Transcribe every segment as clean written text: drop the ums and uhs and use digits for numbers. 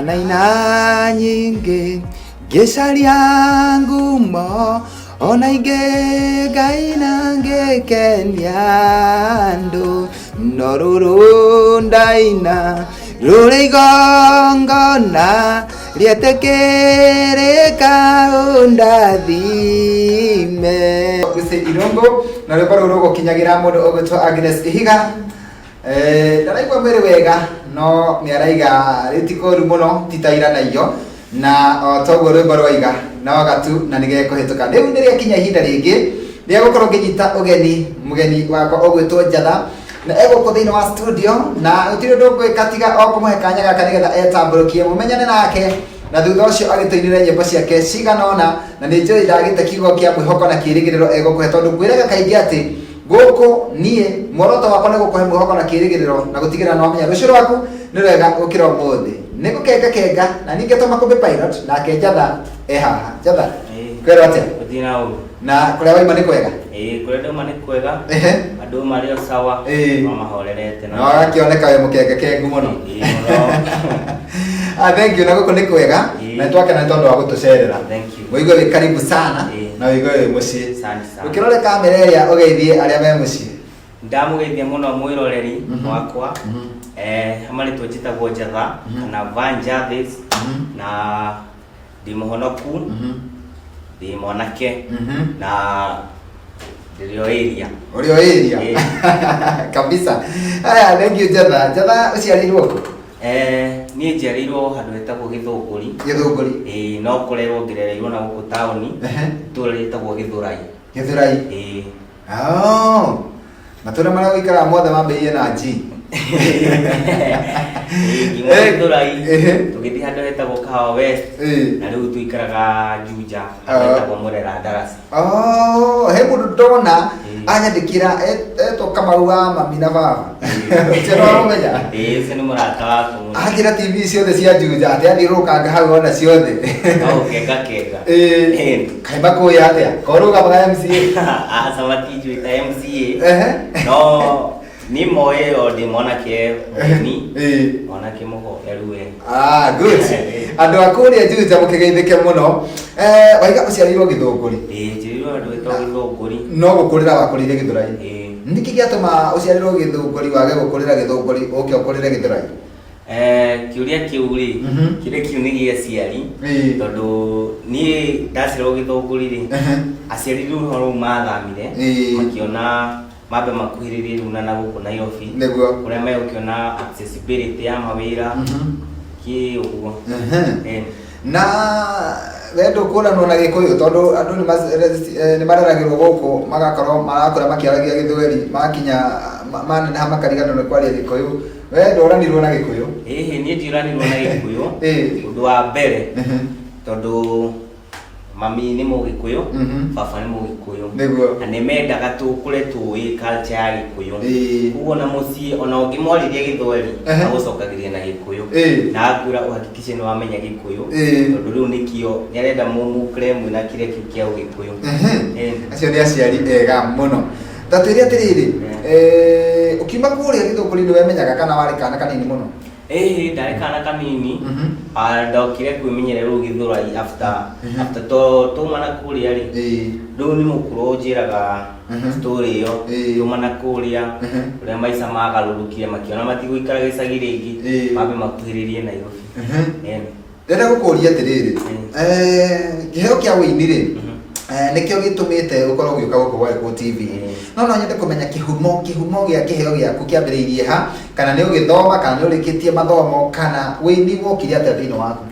Ndanaina nyingĩ ngĩcaria ngumo ona ingĩ ngaina ngĩkenia andũ no rũrũ ndaina rũrĩ igongona rĩetĩkĩrĩka ũndathime. Lucy Irungu na rwĩmbo rũu rũgũkinyagĩra mũndũ ũgwĩtwo Agnes Ihiga. Eh, ndaraigua mwĩrĩ wega no nĩ araiga rĩtikũru mũno ti ta ira na iyo na o toguo rwĩmbo rwaiga no gatu na nĩ gekũhĩtũka. Rĩu nĩ rĩakinya ihinda rĩngĩ rĩa gũkorwo ngĩnyita ũgeni mũgeni wakwa ũgwĩtwo Njatha na egũkũ thĩinĩ wa studio na gũtirĩ ũndũ ngwĩka tiga o kũmũhe kanya gaka nĩgetha etambũrũkie mũmenyane nake na thutha ũcio agĩtũinĩre nyĩmbo ciake cigana ũna na nĩ njũĩ ndagĩte kiugo kĩa mwĩhoko na kĩĩrĩgĩrĩro egũkũhe tondũ ngwĩraga kaingĩ atĩ gũkũ niĩ muoroto wakwa nĩ gũkũhe mwĩhoko na kĩĩrĩgĩrĩro na gũtigĩrĩra nĩ wamenya rũciũ rwaku nĩ rwega gũkĩra ũmũthĩ. Nĩ gũkenga kenga na niĩ ngetwo Makũmbĩ Pilot nake Njatha e haha. Njatha, Ĩĩ. kwĩrwo atĩa? Gũtirĩ na ũru. Na kũrĩa waima nĩ kwega? Ĩĩ, kũrĩa ndauma nĩ kwega. Ehe. Andũ marĩ o sawa. Ĩĩ. No mahorerete Na ũgakĩoneka wĩ mũkenge kengu mũno. Ĩĩ, mũno. Ah, thank you na gũkũ nĩ kwega Ĩĩ. na nĩtwakena nĩ tondũ wa gũtũcerera. Thank you. Wĩigue wĩ karibu sana Ĩĩ. na wĩigue wĩ mũciĩ. Asante sana. Ũkĩrore kamera ĩrĩa ũgeithie arĩa me mũciĩ. Ndamũgeithia mũno mwĩroreri wakwa. Eh, marĩtwa njĩtagwo Njatha kana Van Jarvis na ndĩ mũhonoku, ndĩ mwanake na ndĩrĩ o area. Ũrĩ o area. Ĩĩ. Kabisa. Aya, thank you Njatha. Njatha ũciarĩirwo kũ? Eh, niĩ njiarĩirwo handũ hetagwo Gĩthũngũri. Gĩthũngũri. Ĩĩ, no kũrerwo ngĩrereirwo na gũkũ taũni, Ehe. itũũra rĩtagwo Gĩthũrai. Gĩthũrai. Ĩĩ. Oh. Matũra marĩa ũikaraga mothe mambĩrĩirie na G. Ĩĩ, ngiuma Eh, Gĩthũrai, ehe. tũgĩthiĩ handũ hetagwo Kahawa West, Ĩĩ. na rĩu tũikaraga Juja, handũ Ah. hetagwo Mũrera Ndaraca. Oh, he mũndũ ndona Ĩĩ. anyandĩkĩra etwo Kamau wa mami na baba. Ũcio no ũmenya. Ĩĩ, ũcio nĩ mũrata wakwa mũno. Anjĩra TV ciothe cia Juja atĩ athiũrũrũkanga hau ona ciothe. No gũkenga kenga. Ĩĩ. Ĩĩ. Kaĩ makũĩ atĩa? Korũgamaga MCA. Aca matinjũĩ ta MCA. Ehe. No niĩ moĩ o ndĩ mwanake mũini, Ĩĩ. mwanake mũhoreru we. Ah, good. Andũ a kũrĩa Juja mũkĩgeithĩke mũno. Eh, waiga ũciarĩirwo Gĩthũngũri. Ĩĩ, njiarĩirwo handũ hetagwo Gĩthũngũri. No gũkũrĩra wakũrĩire Gĩthũrai. Ĩĩ. Nĩkĩ gĩatũma ũciarĩrwo Gĩthũngũri wage gũkũrĩra Gĩthũngũri ũke ũkũrĩre Gĩthũrai? Eh, kĩũria kĩu rĩ, kĩũria kĩu nĩ gĩa aciari Ĩĩ. tondũ niĩ ndaciarwo Gĩthũngũri rĩ, Ehe. aciari rĩu nĩho rĩu mathamire Ĩĩ. makĩona mambe makuhĩrĩrie rĩu na gũkũ Nairobi Nĩguo. kũrĩa megũkĩona accessibility ya mawĩra kĩ ũguo. Mhm. Eh, Na we ndũkũranwo na Gĩkũyũ tondũ andũ nĩ nĩ mareragĩrwo gũkũ magakorwo marakũra makĩaragia Gĩthweri makinya maneneha makariganĩrwo nĩ kwaria Gĩkũyũ. We ndũranirwo na Gĩkũyũ. Ĩhĩ, niĩ ndiũranirwo na Gĩkũyũ. Ĩĩ. Ũndũ wa mbere Mhm. tondũ mami nĩ Mũgĩkũyũ, baba nĩ Mũgĩkũyũ. Nĩguo. Na nĩ mendaga tũkũre tũĩ culture ya Gĩkũyũ. Ĩĩ. Koguo ona mũciĩ ona ũngĩmwarĩria Gĩthweri, Ehe. agũcokagĩria na Gĩkũyũ. Ĩĩ. Na agakwĩra ũhakikishe nĩ wamenya Gĩkũyũ. Ĩĩ. Tondũ rĩu nĩkĩo nĩ arenda mũkũre mwĩna kĩrĩa kĩu kĩa Ũgĩkũyũ. Ehe. Ĩĩ. Acio nĩ aciari ega mũno. Ta twĩre atĩrĩrĩ, eh, ũkiuma kũrĩa Gĩthũngũri nĩ wemenyaga kana warĩ kana kanini mũno? Ĩhĩ, ndarĩ kana kanini. Ah, ndokire kwĩmenyerera rĩu Gĩthũrai after after to twauma na kũrĩa rĩ. Ĩĩ. Rĩu nĩ mũkũrũ ũnjĩraga story ĩyo. Ĩĩ. Twauma na kũrĩa ũrĩa maica magarũrũkire makĩona matigũikara gĩcagi rĩngĩ Ĩĩ. mambe makuhĩrĩrie Nairobi. Ĩni. Ndĩrenda gũkũria atĩrĩrĩ, eh, kĩheo kĩa ũini rĩ, eh, nĩkĩo gĩtũmĩte ũkorwo ũgĩũka gũkũ gwa Gĩkũyũ TV. No no nyende kũmenya kĩhumo, kĩhumo gĩa kĩheo gĩaku kĩambĩrĩirie ha, kana nĩ ũgĩthoma, kana nĩ ũrĩkĩtie mathomo, kana ũini wokire atĩa thĩinĩ waku?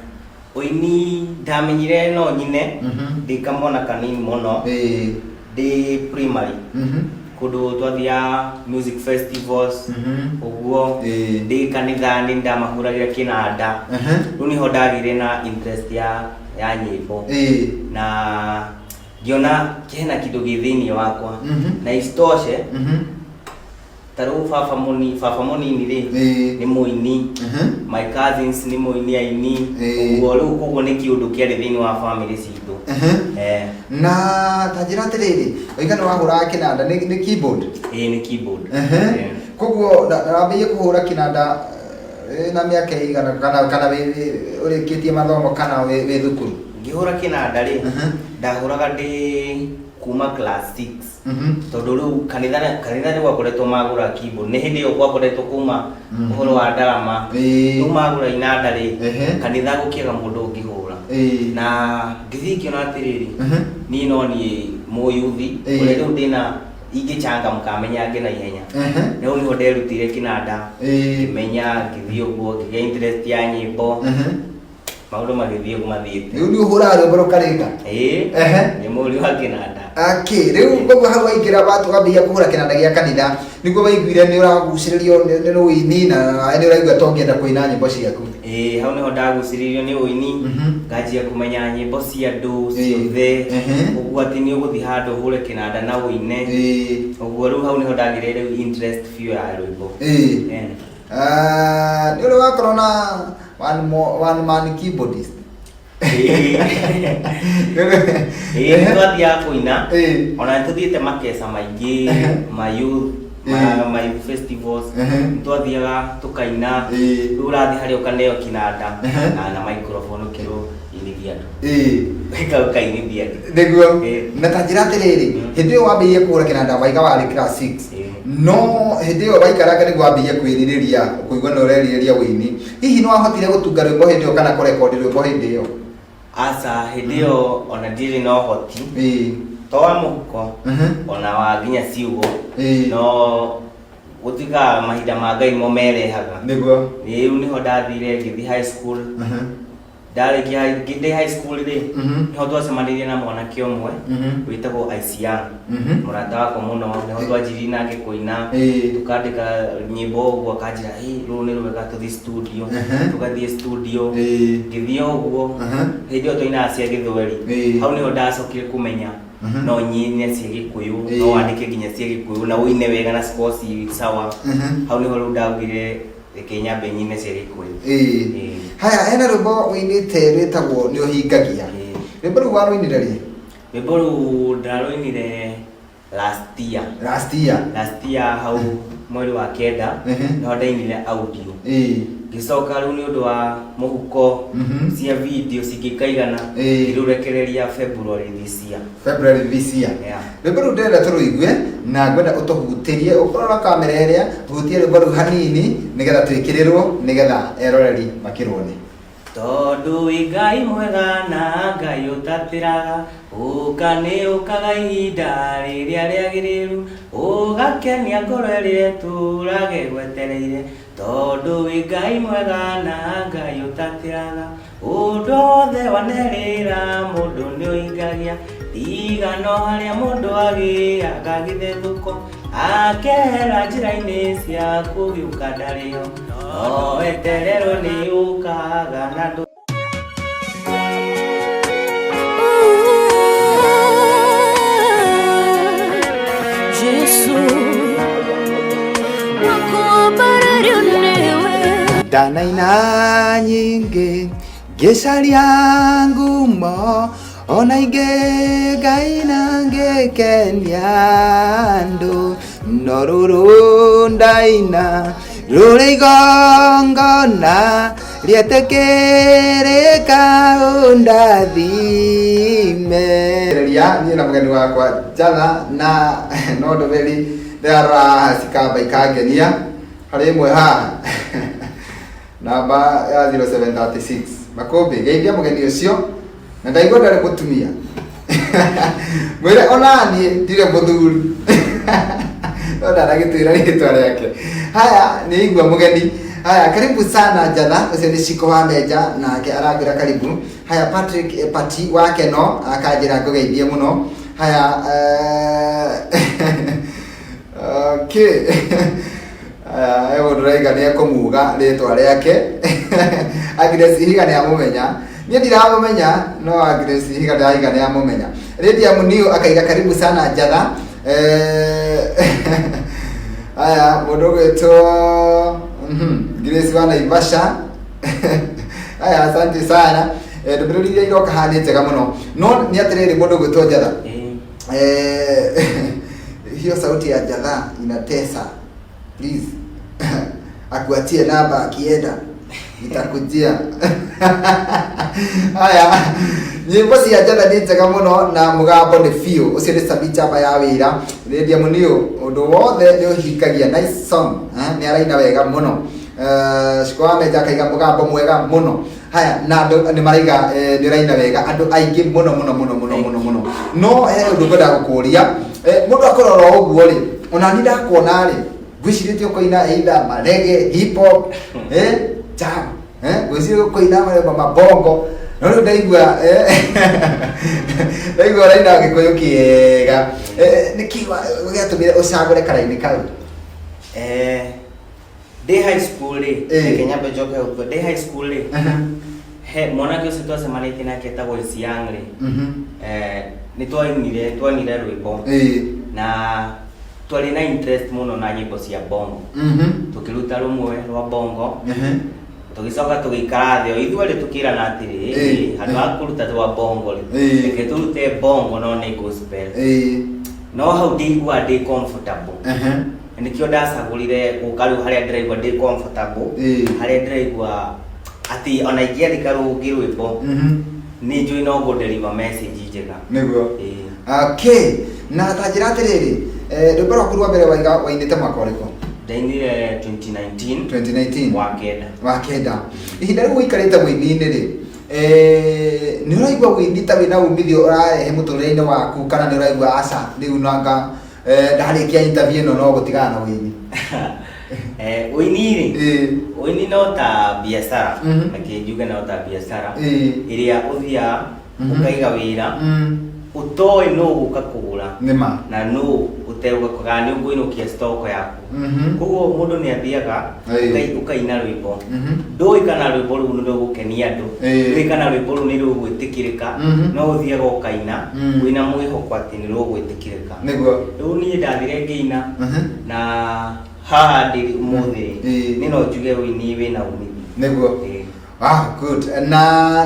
Ũini ndamenyire no nyine ndĩ kamwana kanini mũno. Ĩĩ. Ndĩ primary. Kũndũ twathiaga music festivals ũguo. Ĩĩ. Ndĩ kanitha nĩ ndamahũragĩra kĩnanda. Rĩu nĩho ndagĩire na interest ya nyĩmbo. Ĩĩ. Na ngĩona hena kĩndũ gĩ thĩinĩ wakwa. Na isitoshe ta rĩu baba mũni baba mũnini rĩ Ĩĩ. nĩ mũini. My cousins nĩ mũini aini. Ĩĩ. Ũguo rĩu koguo nĩ kĩũndũ kĩarĩ thĩinĩ wa family citũ. Eh. Na ta njĩra atĩrĩrĩ, waiga nĩ wahũraga kĩnanda, nĩ keyboard? Ĩĩ, nĩ keyboard. Koguo na wambĩrĩirie kũhũra kĩnanda Wĩ na mĩaka ĩigana kana ũrĩkĩtie mathomo kana wĩ thukuru? Ngĩhũra kĩnanda rĩ, ndahũraga ndĩ kuma class 6, tondũ rĩu kanitha nĩ gwakoretwo magũra keyboard. Nĩ hĩndĩ ĩyo gwakoretwo kuma ũhoro wa ndarama. Rĩu magũra inanda rĩ, kanitha gũkĩaga mũndũ ũngĩhũra. Na ngĩthiĩ ngĩona atĩrĩrĩ, niĩ no niĩ mũyuthi ũrĩa rĩu ndĩna ingĩchangamka menyange na ihenya. Rĩu nĩho nderutire kĩnanda, ngĩmenya, ngĩthiĩ ũguo ngĩgĩa interest ya nyĩmbo. Maũndũ magĩthiĩ ũguo mathiĩte. Rĩu nĩ ũhũraga rwĩmbo rũkarĩka? Ĩĩ. Nĩ mũri wa kĩnanda. Okay, rĩu koguo hau waingĩra wambĩrĩria kũhũra kĩnanda gĩa kanitha, nĩguo waiguire nĩ ũragucĩrĩrio nĩ ũini na nĩ ũraigua ta ũngĩenda kũina nyĩmbo ciaku? Ĩĩ, hau nĩho ndagucĩrĩirio nĩ ũini. Nganjia kũmenya nyĩmbo cia andũ ciothe, ũguo atĩ nĩ ũgũthiĩ handũ ũhũre kĩnanda na ũine. Ũguo rĩu hau nĩho ndagĩire rĩu interest biũ ya rwĩmbo. Ah, nĩ ũrĩ wakorwo na one man keyboardist? Ĩĩ, nĩ twathiaga kũina. Ona nĩ tũthiĩte makeca maingĩ ma youth, ma youth festivals. Nĩ twathiaga tũkaina. Rĩu ũrathiĩ harĩa ũkaneo kinanda na microphone, ũkerwo inithia andũ. Ũkainithia andũ. Nĩguo. Na ta njĩra atĩrĩrĩ, hĩndĩ ĩyo wambĩrĩirie kũhũra kĩnanda waiga warĩ class 6? No hĩndĩ ĩyo waikaranga nĩguo wambĩrĩirie kwĩrirĩria, kũigua nĩ ũrerirĩria ũini, hihi nĩ wahotire gũtunga rwĩmbo hĩndĩ ĩyo kana kũrekondi rwĩmbo hĩndĩ ĩyo? Aca, hĩndĩ ĩyo ona ndirĩ na ũhoti to wa mũhuko, ona wa nginya ciugo. No gũtuĩkaga mahinda ma Ngai mo merehaga. Rĩu nĩho ndathire ngĩthiĩ high school. Ndarĩkia ndĩ high school rĩ, nĩho twacemanirie na mwanake ũmwe wĩtagwo Aisian, mũrata wakwa mũno. Nĩho twanjirie nake kũina, tũkandĩka nyĩmbo ũguo, akanjĩra, "Ĩ, rũrũ nĩ rwega, tũthiĩ studio." Tũgathiĩ studio. Ngĩthiĩ ũguo, hĩndĩ ĩyo twainaga cia Gĩthweri. Hau nĩho ndacokire kũmenya no nyine cia Gĩkũyũ, no wandĩke nginya cia Gĩkũyũ na ũine wega na cikorwo ci sawa. Hau nĩho rĩu ndaugire reke nyambe nyine cia Gĩkũyũ. Haya, hena rwĩmbo ũinĩte rwĩtagwo "Nĩ Ũhingagia". Rwĩmbo rũu warũinire rĩ? Rwĩmbo rũu ndarũinire last year. Last year? Last year hau mweri wa 9, nĩho ndainire audio. Ngĩcoka rĩu nĩ ũndũ wa mũhuko, cia video cingĩkaigana, ngĩrũrekereria February this year. February this year? Yeah. Rwĩmbo rũu ndĩrenda tũrũigue na ngwenda ũtũhutĩrie, ũkũrora kamera ĩrĩa, ũhutie rwĩmbo rũu hanini nĩgetha twĩkĩrĩrwo, nĩgetha eroreri makĩruone. Tondũ wĩ Ngai mwega na Ngai ũtatĩraga, ũka nĩ ũkaga ihinda rĩrĩa rĩagĩrĩru, ũgakenia ngoro ĩrĩa ĩtũrage gwetereire. Tondũ wĩ Ngai mwega na Ngai ũtatĩraga, ũndũ wothe wanerĩra mũndũ nĩ ũhingagia, tiga no harĩa mũndũ agĩaga gĩthethũko, akehera njĩra-inĩ ciaku gĩũka ndarĩo, no wetererwo nĩ ũkaga na ndũ. Jesu wakuambarario niwe. Ndanaina nyingĩ ngĩcaria ngumo, ona ingĩ ngaina ngĩkenia andũ, no rũrũ ndaina rũrĩ igongona rĩetĩkĩrĩka, ũndathime. Ria niĩ na mũgeni wakwa Jana na no ndũmĩrĩri ndĩrarora haha cikamba ikangenia. Harĩ ĩmwe haha, namba ya 0736, "Makũmbĩ, geithia mũgeni ũcio na ndaigua ndarĩ mũtumia, mwĩre ona niĩ ndirĩ mũthuri." No ndanagĩtwĩra rĩtwa rĩake. Haya, nĩ igua mũgeni. Haya, karibu sana Jana. Ũcio nĩ Ciko wa Menja, nake arangira karibu. Haya, Patrick Pati wa Keno akanjĩra ngũgeithie mũno. Haya, okay. Haya, he mũndũ ũraiga nĩ ekũmuga rĩtwa rĩake. Agnes Ihiga nĩ amũmenya, niĩ ndiramũmenya, no Agnes Ihiga ndĩraiga nĩ amũmenya. Lydia Muniu akaiga, "Karibu sana Njatha." Haya, mũndũ ũgwĩtwo Grace wa Naivasha. Haya, asante sana. Ndũmĩrĩri iria iroka haha nĩ njega mũno, no nĩ atĩrĩrĩ, mũndũ ũgwĩtwo Njatha, "Hiyo sauti ya Jatha inatesa, please." Akuachie namba akienda itakujia. Haya, nyĩmbo cia Njatha nĩ njega mũno na mũgambo nĩ biũ. Ũcio nĩ Sami Njamba ya wĩra. Lydia Muniu, ũndũ wothe nĩ ũhingagia. Nice song. Nĩ araina wega mũno. Ciko wa Menja akaiga mũgambo mwega mũno. Haya, na andũ nĩ maraiga nĩ ũraina wega, andũ aingĩ mũno mũno mũno mũno mũno mũno. No he ũndũ ngwendaga gũkũria, mũndũ akũrora ũguo rĩ, ona niĩ ndakuona rĩ, ngwĩcirĩtie ũkũina either marege, hip hop, jam, ngwĩciria ũkũina maremba mabongo, no rĩu ndaigua ndaigua ũraina Gĩkũyũ kĩega. Nĩkĩ gĩatũmire ũcagũre karaini kau? Ndĩ high school rĩ, reke nyambe njoke hau thutha. Ndĩ high school rĩ, he mwanake ũcio twacemanĩtie nake etagwo Isiang rĩ, nĩ twainire rwĩmbo na twarĩ na interest mũno na nyĩmbo cia bongo. Tũkĩruta rũmwe rwa bongo, tũgĩcoka tũgĩikara thĩ o ithuerĩ tũkĩrana atĩrĩ, handũ ha kũruta rwa bongo rĩ, reke tũrute bongo no nĩ gospel. No hau ndĩiguaga ndĩ comfortable. Nĩkĩo ndacagũrire gũka rĩu harĩa ndĩraigua ndĩ comfortable, harĩa ndĩraigua atĩ ona ingĩandĩka rũngĩ rwĩmbo, nĩ njũĩ no ngũ deliver message njega. Nĩguo. Okay, na ta njĩra atĩrĩrĩ, rwĩmbo rwaku rwa mbere waiga wainĩte mwaka ũrĩkũ? Ndainire 2019. 2019. Wa kenda. Wa kenda. Ihinda rĩu ũikarĩte ũini-inĩ rĩ, nĩ ũraigua ũini ta wĩna umithio ũrarehe mũtũrĩre-inĩ waku, kana nĩ ũraigua aca rĩu nanga ndarĩkia interview ĩno no gũtigana na ũini? Ũini rĩ, ũini no ta biacara, reke njuge no ta biacara ĩrĩa ũthiaga ũkaiga wĩra ũtoĩ nũ ũgũka kũgũra na nũ ũtegũka, kana nĩ ũkũinũkia stock yaku. Koguo mũndũ nĩ athiaga ũkaina rwĩmbo, ndũĩ kana rwĩmbo rũu nĩ rũgũkenia andũ, ndũĩ kana rwĩmbo rũu nĩ rũgwĩtĩkĩrĩka, no ũthiaga ũkaina wĩna mwĩhoko atĩ nĩ rũgwĩtĩkĩrĩka. Nĩguo. Rĩu niĩ ndathire ngĩina na haha ndĩ ũmũthĩ, nĩ no njuge ũini wĩna umithio. Nĩguo. Good. Na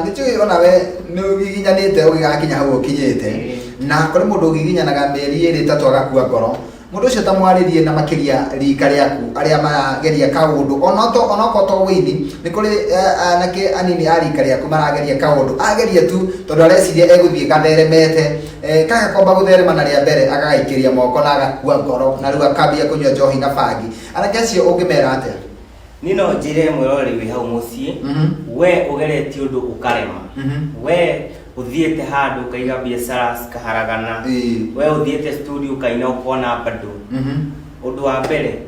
nĩ njũĩ ona we nĩ ũgiginyanĩte ũgĩgakinya hau ũkinyĩte. Na kũrĩ mũndũ ũgiginyanaga mĩeri ĩrĩ ĩtatũ agakua ngoro. Mũndũ ũcio ta mwarĩrie na makĩria rika rĩaku arĩa marageria kaũndũ onokorwo to ũini, nĩ kũrĩ anake anini a rika rĩaku marageria kaũndũ, ageria tu tondũ areciria egũthiĩ gatheremete, kagakomba gũtherema na rĩa mbere agagaikĩria moko na agakua ngoro na rĩu akambia kũnyua njohi na bangi. Anake acio ũngĩmera atĩa? Niĩ no njĩre mwĩroreri wĩ hau mũciĩ, we ũgeretie ũndũ ũkarema, we ũthiĩte handũ ũkaiga biacara cikaharagana, we ũthiĩte studio ũkaina ũkona bado, ũndũ wa mbere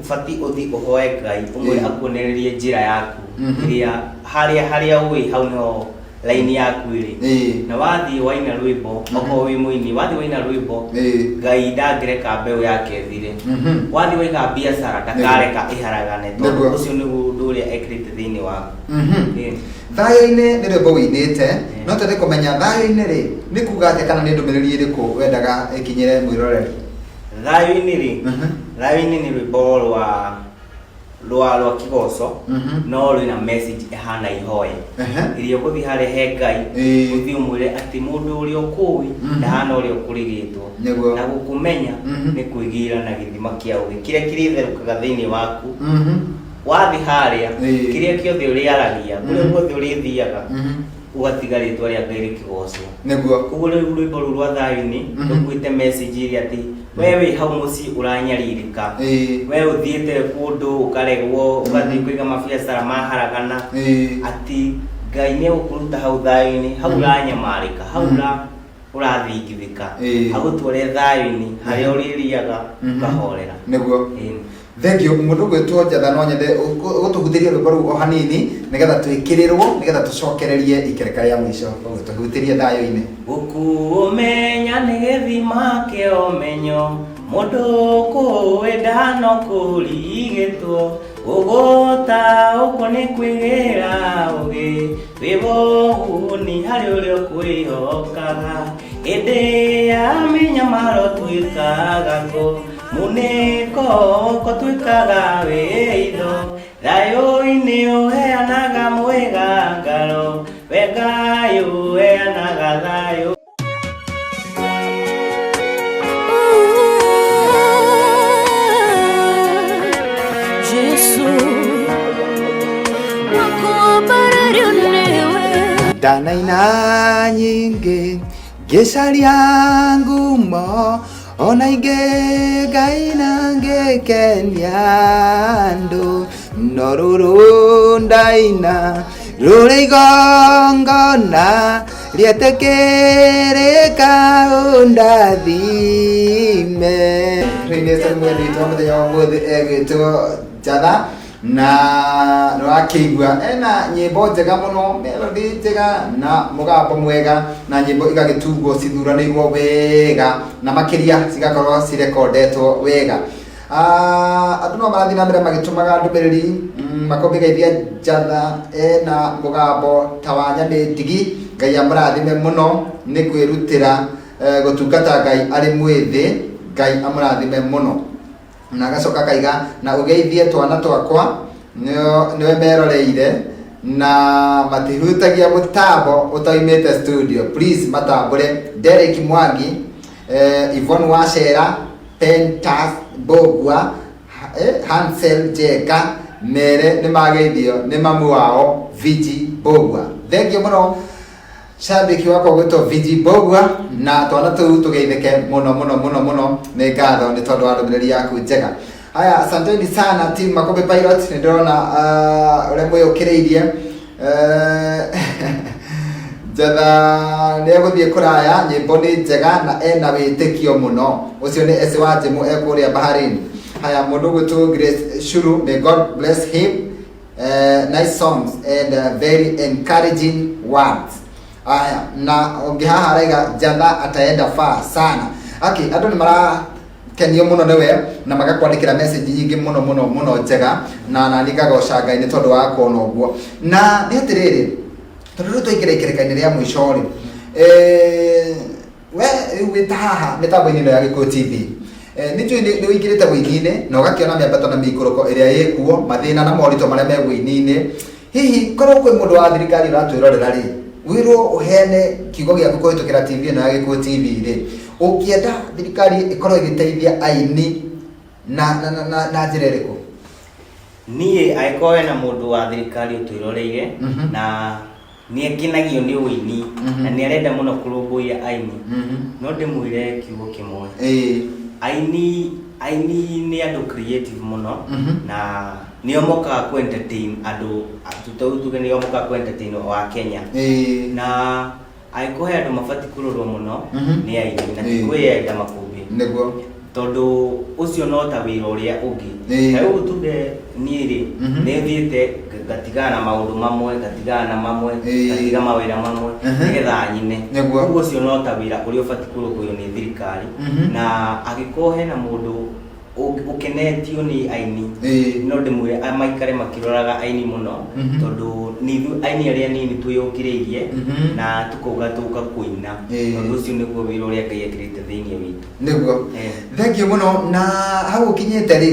ũbatiĩ ũthiĩ ũhoe Ngai ũmwĩre akuonererie njĩra yaku ĩrĩa harĩa ũĩ hau nĩho line yaku ĩrĩ. Na wathiĩ waina rwĩmbo, okorwo wĩ mũini, wathiĩ waina rwĩmbo, Ngai ndangĩreka mbeũ yake ĩthire. Wathiĩ waiga biacara ndakareka ĩharagane, tondũ ũcio nĩguo ũndũ ũrĩa ekĩrĩte thĩinĩ waku. Thayũ-inĩ nĩ rwĩmbo wĩinĩte, no twende kũmenya thayũ-inĩ rĩ nĩ kuga atĩa, kana nĩ ndũmĩrĩri ĩrĩkũ wendaga ĩkinyĩre mwĩroreri? Thayũ-inĩ rĩ, thayũ-inĩ nĩ rwĩmbo rwa kĩgoco, no rwĩna message ĩhana ihoya ĩrĩa ũgũthiĩ harĩa he Ngai, ũthiĩ ũmwĩre atĩ mũndũ ũrĩa ũkũĩ ndahana ũrĩa ũkũrĩgĩtwo, na gũkũmenya nĩ kwĩgĩra na gĩthima kĩa ũgĩ kĩrĩa kĩrĩtherũkaga thĩinĩ waku. Wathiĩ harĩa, kĩrĩa kĩothe ũrĩaragia, kũrĩa guothe ũrĩthiaga, ũgatiga rĩtwa rĩa Ngai rĩkĩgocwo. Nĩguo. Koguo rĩu rwĩmbo rũu rwa thayũ-inĩ rũkuĩte message ĩrĩa atĩ we wĩ hau mũciĩ ũranyarirĩka, we ũthiĩte kũndũ ũkaregwo, ũgathiĩ kũiga mabiacara maharagana, atĩ Ngai nĩ egũkũruta hau thayũ-inĩ, hau ũranyamarĩka, hau ũrathingithĩka, agũtware thayũ-inĩ harĩa ũrĩrĩaga ũkahorera. Nĩguo. Thank you. Mũndũ ũgwĩtwo Njatha, no nyende ũgũtũhutĩrie rwĩmbo rũu o hanini nĩgetha twĩkĩrĩrwo, nĩgetha tũcokererie ikereka rĩa mũico. Koguo tũhutĩrie thayũ-inĩ. Gũkũmenya nĩ gĩthima kĩa ũmenyo, mũndũ kũĩ ndano kũrigĩtwo, gũgũtaũkwo nĩ kwĩgĩra ũgĩ, wĩ ũguni harĩ ũrĩa ũkwĩhokaga, hĩndĩ ya mĩnyamaro tuĩkaga kũ, munĩko ko tuĩkaga wĩitho, thayũ-inĩ ũheanaga mwĩgangaro, we Ngai ũheanaga thayũ. Jesu. Ndanaina nyingĩ ngĩcaria ngumo ona ingĩ ngaina ngĩkenia andũ no rũrũ ndaina rũrĩ igongona rĩetĩkĩrĩka ũndathime. Tũinĩte mwendi witũ wa mũthenya wa ũmũthĩ egwĩtwo Njatha na nĩwakĩigua ena nyĩmbo njega mũno, melody njega na mũgambo mwega, na nyĩmbo igagĩtungwo cithuranĩirwo wega na makĩria cigakorwo cirekondetwo wega. Andũ no marathiĩ na mbere magĩtũmaga ndũmĩrĩri, makũmĩgeithia Njatha ena mũgambo ta wa Nyamĩndigi. Ngai amũrathime mũno nĩ kwĩrutĩra gũtungata Ngai arĩ mwĩthĩ. Ngai amũrathime mũno. Na agacoka akaiga na ũgeithie twana twakwa nĩwe meroreire na matihutagia mũtambo ũtaumĩte studio, please matambũre. Derek Mwangi, Yvonne Wacera, Pentas Mbogua, Hansel Jenga, mere nĩ mageithio nĩ mamu wao Viji Mbogua. Thengiũ mũno shabiki wakwa gwĩtwo Viji Mbogua, na twana tũu tũgeithĩke mũno mũno mũno mũno. Nĩ ngatho nĩ tondũ wa ndũmĩrĩri yaku njega. Haya, asanteni sana team Makombe Pilot, nĩ ndĩrona ũrĩa mwĩyũkĩrĩirie. Njatha nĩ egũthiĩ kũraya, nyĩmbo nĩ njega na ena wĩtĩkio mũno. Ũcio nĩ Ese wa Njĩmũ ekũrĩa Bahrain. Haya, mũndũ ũgwĩtwo Grace Shuru, may God bless him. Nice songs and very encouraging words. Aya, na ũngĩ haha araiga Njatha ataenda far sana. Okay, andũ nĩ marakenio mũno nĩwe na magakwandĩkĩra message nyingĩ mũno mũno mũno njega, na nani ngagoca Ngai nĩ tondũ wa kuona ũguo. Na nĩ atĩrĩrĩ, tondũ rĩu twaingĩra ikereka-inĩ rĩa mũico rĩ, we rĩu wĩ ta haha mĩtambo-inĩ ĩno ya Gĩkũyũ TV, nĩ njũĩ nĩ ũingĩrĩte wĩini-inĩ na ũgakĩona mĩambato na mĩikũrũko ĩrĩa ĩkuo, mathĩna na moritũ marĩa me wĩini-inĩ. Hihi korwo kwĩ mũndũ wa thirikari ũratwĩrorera rĩ, wĩrwo ũheane kiugo gĩaku kũhĩtũkĩra TV ĩno ya Gĩkũyũ TV rĩ, ũngĩenda thirikari ĩkorwo ĩgĩteithia aini na njĩra ĩrĩkũ? Niĩ angĩkorwo hena mũndũ wa thirikari ũtwĩroreire na nĩ akenagio nĩ ũini na nĩ arenda mũno kũrũmbũiya aini, no ndĩmwĩre kiugo kĩmwe. Aini nĩ andũ creative mũno na nĩo mokaga ku entertain andũ, tuge nĩo mokaga ku entertain wa Kenya. Na angĩkorwo he andũ mabatiĩ kũrorwo mũno nĩ aini, na ti kwĩyenda makũmbĩ. Tondũ ũcio no ta wĩra ũrĩa ũngĩ. Ta rĩu tuge niĩ rĩ, nĩ thiĩte ngatigana na maũndũ mamwe, ngatigana na mamwe, ngatiga mawĩra mamwe nĩgetha nyine. Ũguo ũcio no ta wĩra ũrĩa ũbatiĩ kũrũmbũiyo nĩ thirikari. Na angĩkorwo hena mũndũ ũkenetio nĩ aini, no ndĩmwĩre maikare makĩroraga aini mũno, tondũ nĩ ithuĩ aini arĩa anini twĩyũkĩrĩirie na tũkauga tũka kũina. Tondũ ũcio nĩguo wĩra ũrĩa Ngai ekĩrĩte thĩinĩ witũ. Nĩguo. Thengiũ mũno. Na hau ũkinyĩte rĩ,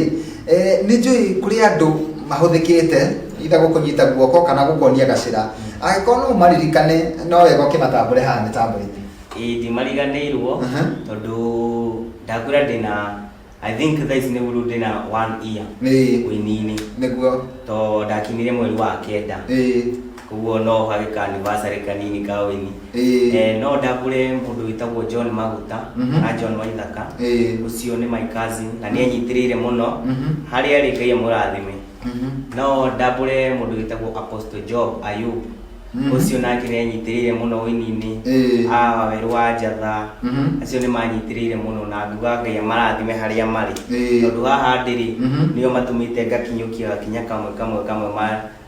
nĩ njũĩ kũrĩ andũ mahũthĩkĩte itha gũkũnyita guoko kana gũkuonia gacĩra. Angĩkorwo no ũmaririkane, no wega ũkĩmatambũre haha mĩtambo-inĩ. Ĩĩ, ndimariganĩirwo, tondũ ndakwĩra ndĩna, I think thaa ici nĩguo rĩu ndĩna 1 year ũini-inĩ. To ndakinire mweri wa 9. Koguo no hagĩka anniversary kanini ka ũini. No ndambũre mũndũ wĩtagwo John Maguta na John Waithaka. Ũcio nĩ my cousin na nĩ anyitĩrĩire mũno. Harĩa arĩ Ngai amũrathime. No ndambũre mũndũ wĩtagwo Apostle Job Ayub. Ũcio nake nĩ anyitĩrĩire mũno ũini-inĩ. Wawerũ wa Njatha. Acio nĩ manyitĩrĩire mũno na nguga Ngai amarathime harĩa marĩ. Tondũ haha ndĩrĩ, nĩo matũmĩte ngakinyũkia gakinya kamwe kamwe kamwe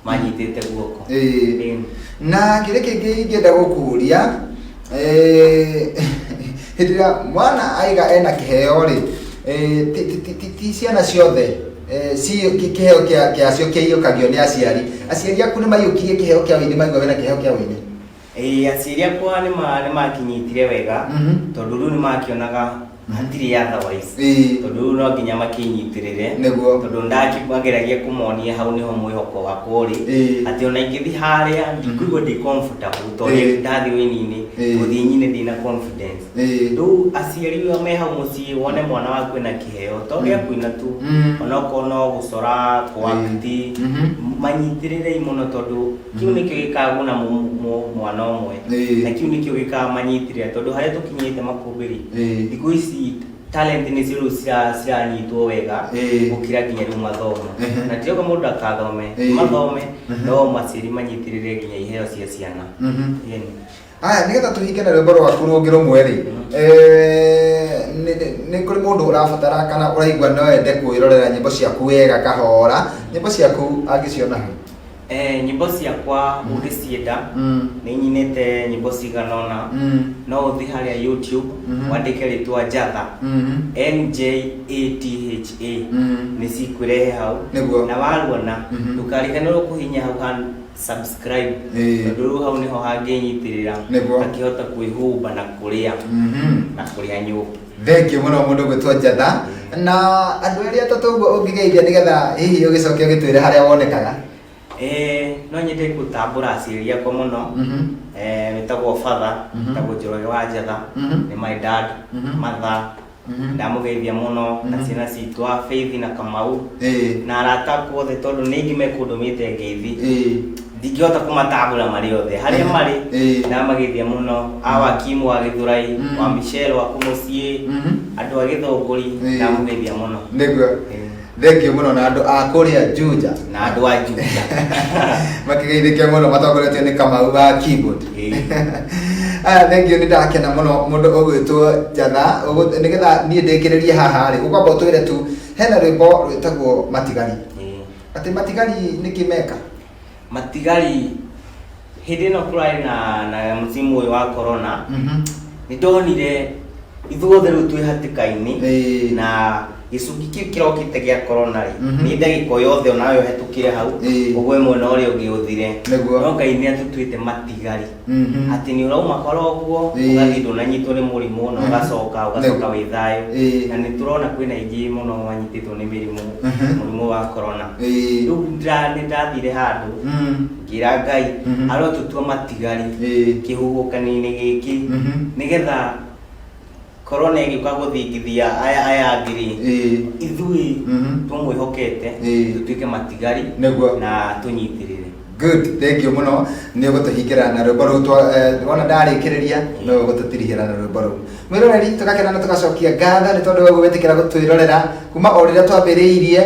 manyitĩte guoko. Na kĩrĩa kĩngĩ ingĩenda gũkũria, hĩndĩ ĩrĩa mwana aiga ena kĩheo rĩ, ti ciana ciothe kĩheo kĩacio kĩiyũkagio nĩ aciari. Aciari aku nĩ maiyũkirie kĩheo kĩa ũini, maigua wĩna kĩheo kĩa ũini? Aciari akwa nĩ makinyitire wega, tondũ rĩu nĩ makĩonaga hatirĩ otherwise. Tondũ rĩu no nginya makĩnyitĩrĩre. Tondũ ndakĩmageragia kũmonia hau nĩho mwĩhoko wakwa ũrĩ. Atĩ ona ingĩthiĩ harĩa ndikũigua ndĩ comfortable tondũ ndathiĩ ũini-inĩ. Ngũthiĩ nyine ndĩna confidence. Rĩu aciari me hau mũciĩ, wone mwana waku ena kĩheo to gĩa kũina tu, onokorwo no gũcora, kũ-act, manyitĩrĩrei mũno, tondũ kĩu nĩkĩo gĩkaguna mwana ũmwe, na kĩu nĩkĩo gĩkamanyitĩrĩra, tondũ harĩa tũkinyĩte makũmbĩri, thikũ ici talent nĩcio rĩu ciranyitwo wega gũkĩra nginya rĩu mathomo. Na ndirauga mũndũ ndakathome, mathome, no maciari manyitĩrĩre nginya iheo cia ciana. Ĩni. Aya, nĩgetha tũhinge na rwĩmbo rwaku rũngĩ rũmwe rĩ, nĩ kũrĩ mũndũ ũrabatara kana ũraigua no ende kwĩrorera nyĩmbo ciaku wega kahora, nyĩmbo ciaku angĩciona ha? Nyĩmbo ciakwa ũngĩcienda, nĩ nyinĩte nyĩmbo cigana ũna. No ũthiĩ harĩa YouTube, wandĩke rĩtwa Njatha, Njatha, nĩ cikwĩrehe hau. Na waruona, ndũkariganĩrwo kũhihinya hau ha subscribe, tondũ rĩu hau nĩho hangĩnyitĩrĩra, akĩhota kwĩhumba na kũrĩa na kũrĩa nyũmba. Thank you mũno, mũndũ gwĩtwo Njatha. Na andũ erĩ atatũ ũguo ũngĩgeithia, nĩgetha hihi ũgĩcoke ũgĩtwĩre harĩa wonekaga. No nyende gũtambũra aciari akwa mũno. Wĩtagwo father, wĩtagwo Njoroge wa Njatha, nĩ my dad, mother, ndamũgeithia mũno, na ciana citũ a Faith na Kamau, na arata akwa othe, tondũ nĩ aingĩ mekũndũmĩte ngeithi, ndingĩhota kũmatambũra marĩ othe harĩa marĩ. Ndamageithia mũno, a Wakimu wa Gĩthũrai, wa Michelle wa kũmũciĩ, andũ a Gĩthũngũri, ndamũgeithia mũno. Thank you mũno, na andũ a kũrĩa Juja. Na andũ a Juja. Makĩgeithĩke mũno, matongoretio nĩ Kamau wa keyboard. Aya, thank you, nĩ ndakena mũno, mũndũ ũgwĩtwo Njatha. Nĩgetha niĩ ndĩkĩrĩrie haha rĩ, ũkwamba ũtwĩre tu hena rwĩmbo rwĩtagwo Matigari. Atĩ Matigari nĩkĩ meka? Matigari, hĩndĩ ĩno kũrarĩ na msimu ũyũ wa corona, nĩ ndonire ithuothe rĩu twĩ hatĩka-inĩ, na gĩcungi kĩu kĩrokĩte gĩa corona rĩ, nĩ ndagĩka o yothe onawe ũhetũkĩre hau, ũgwe mwena ũrĩa ũngĩ ũthire. No Ngai nĩ atũtuĩte matigari, atĩ nĩ ũrauma bara ũguo, ũgathiĩ ndũnanyitwo nĩ mũrimũ, na ũgacoka wĩ thayũ. Na nĩ tũrona kwĩna aingĩ mũno manyitĩtwo nĩ mĩrimũ, mũrimũ wa corona. Rĩu nĩ ndathire handũ, ngĩra Ngai arotũtua matigari kĩhuhũkanio-inĩ gĩkĩ, nĩgetha corona ĩgĩũka gũthingithia aya angĩ rĩ, ithuĩ tũmwĩhokete, tũtuĩke matigari na tũnyitĩrĩre. Good, thank you mũno, nĩ ũgũtũhingĩra na rwĩmbo rũu wona ndarĩkĩrĩria, no ũgũtũtirihĩra na rwĩmbo rũu. Mwĩroreri, tũgakena na tũgacokia ngatho nĩ tondũ wa gwĩtĩkĩra gũtwĩrorera kuma o rĩrĩa twambĩrĩirie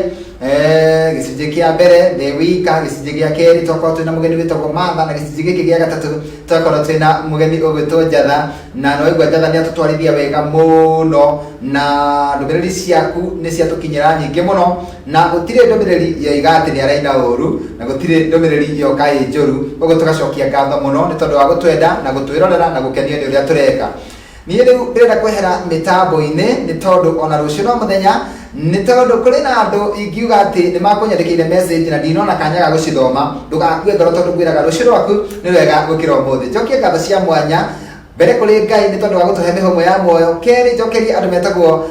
gĩcunjĩ kĩa mbere ndĩ wika, gĩcunjĩ gĩa kerĩ twakorwo twĩna mũgeni wĩtagwo Martha, na gĩcunjĩ gĩkĩ gĩa gatatũ twakorwo twĩna mũgeni ũgwĩtwo Njatha. Na nĩwaigua Njatha nĩ atũtwarithia wega mũno, na ndũmĩrĩri ciaku nĩ ciatũkinyĩra nyingĩ mũno, na gũtirĩ ndũmĩrĩri yoiga atĩ nĩ araina ũru, na gũtirĩ ndũmĩrĩri yoka ĩ njũru. Ũguo tũgacokia ngatho mũno nĩ tondũ wa gũtwenda na gũtwĩrorera na gũkenio nĩ ũrĩa tũreka. Niĩ rĩu ndĩrenda kwehera mĩtambo-inĩ, nĩ tondũ ona rũciũ no mũthenya, nĩ tondũ kũrĩ na andũ ingiuga atĩ nĩ makũnyandĩkĩire message na ndinona kanya ga gũcithoma. Ndũgakue ngoro, tondũ ngwĩraga rũciũ rwaku nĩ wega gũkĩra ũmũthĩ. Njokie ngatho cia mwanya mbere kũrĩ Ngai nĩ tondũ wa gũtũhe mĩhũmũ ya muoyo. Kerĩ, njokerie andũ metagwo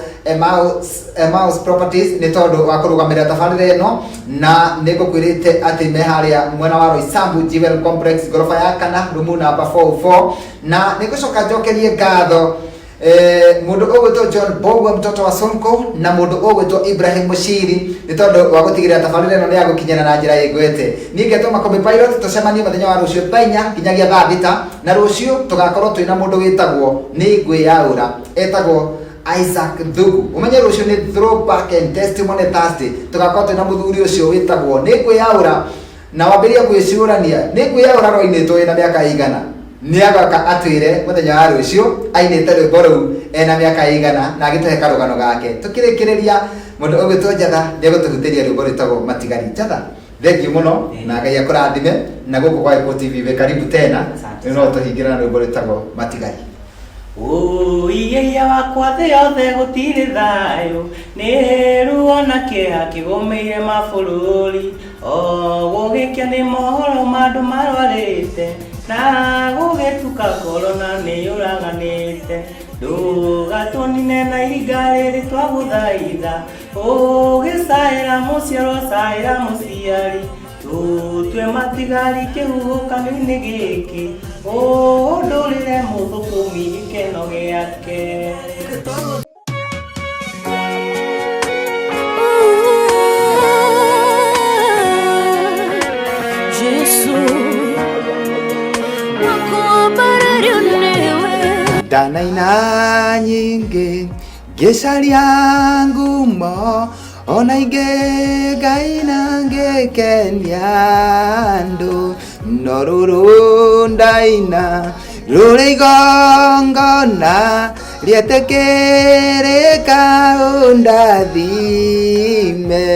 Emmaus Properties nĩ tondũ wa kũrũgamĩrĩra tabarĩra ĩno, na nĩ ngũkwĩrĩte atĩ me harĩa mwena wa Roysambu Jewel Complex, ngoroba ya kana, rumu namba 44. Na nĩ ngũcoka njokerie ngatho mũndũ ũgwĩtwo John Bogwa, mtoto wa Sonko, na mũndũ ũgwĩtwo Ibrahim Mushiri nĩ tondũ wa gũtigĩrĩra tabarĩra ĩno nĩ ya gũkinyana na njĩra ĩngwete. Niĩ ngetwo Makombe Pilot. Tũcemanie mũthenya wa rũciũ thaa 4 nginyagia thaa 6, na rũciũ tũgakorwo twĩna mũndũ wĩtagwo nĩ ngwĩyaũra, etagwo Isaac Thugu. Ũmenye rũciũ nĩ Throwback and Testimony Thursday, tũgakorwo twĩna mũthuri ũcio wĩtagwo nĩ ngwĩyaũra, na wambĩrĩrie kwĩcũrania nĩ ngwĩyaũra roinĩtwo wĩna mĩaka ĩigana. Nĩ agoka atwĩre mũthenya wa rũciũ ainĩte rwĩmbo rũu ena mĩaka ĩigana, na agĩtũhe karũgano gake. Tũkĩrĩkĩrĩria, mũndũ ũgwĩtwo Njatha nĩ egũtũhutĩria rwĩmbo rwĩtagwo Matigari. Njatha, thank you mũno, na Ngai akũrathime, na gũkũ kwa Gĩkũyũ TV wĩ karibu tena. Asante. Rĩu no tũhingĩre na rwĩmbo rwĩtagwo Matigari. Ũiyeia wakwa, thĩ yothe gũtirĩ thayũ, nĩ ruo na kĩeha kĩgũmĩire mabũrũri. O gũgĩkĩa nĩ mohoro ma andũ marwarĩte, na gũgĩtuka korona nĩ yũraganĩte. Ndũgatũnine na ihinga rĩrĩ, twagũthaitha. Ũgĩcaĩra mũciaro, caĩra mũciari. Tũtue matigari kĩhuhũkanio-inĩ gĩkĩ, ũndũrĩre mũthũkũmi gĩkeno gĩake. Jesu wakuambarario niwe. Ndanaina nyingĩ ngĩcaria ngumo, ona ingĩ ngaina ngĩkenia andũ, no rũrũ ndaina rũrĩ igongona rĩetĩkĩrĩka ũndathime.